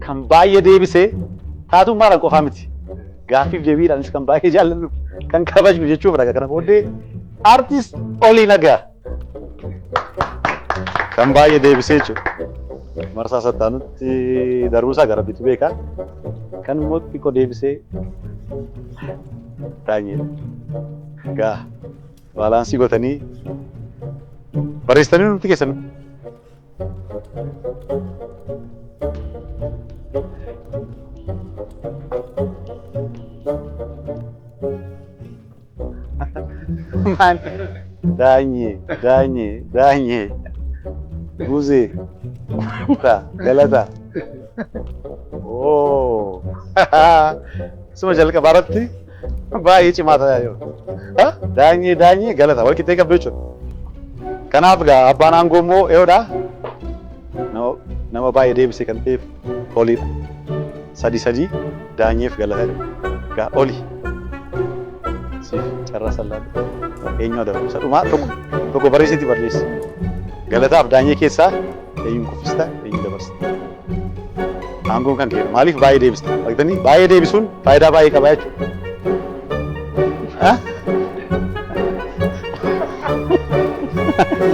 Kan baay'ee deebisee taatummaadhaan qofaa miti. Gaaffiif deebiidhaanis kan baay'ee jaallannu kan kabajnu jechuuf raga kana booddee artist Olii Nagaa kan baay'ee deebisee jechuudha. Marsaa sattaanutti darbuusaa gara bitu beeka. Kan immoo xiqqoo deebisee Daanyeedha. Gaa baalaansii gootanii barreessitanii nuti keessan. Maal? Daanyee, Daanyee, Daanyee, Buzee, Ta, Galata. Oo. Suma jalqabaa irratti baay'ee cimaa ta'aa jiru. Daanyee, Daanyee, Galata wal qixxee qabdu jechuudha. Kanaaf egaa abbaan aangoo immoo eeyoodha. Nama baay'ee deebise kan ta'eef oliidha. Sadi sadii Daanyeef Galata jedhu. Egaa oli. Siif carraa sallaadha. Eenyu adabu? Isa dhumaa tokko tokko barreessiiti barreessi. Galataaf Daanyee keessaa eenyuun kuffista eenyu dabarsita? Aangoon kan keedha. Maaliif baay'ee deebista? Argitanii baay'ee deebisuun faayidaa baay'ee qaba jechuudha.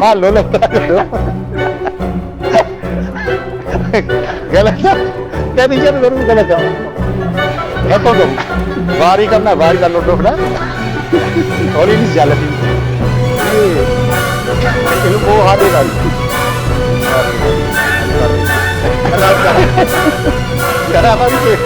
Maal lola Galata kan hin jedhu garuu galata. Rakkoo qabu. Vaarii qabna vaarii kan hordofna. Oliinis jaallatiin. Ilmoo haadheedhaan. Kanaaf ani kee.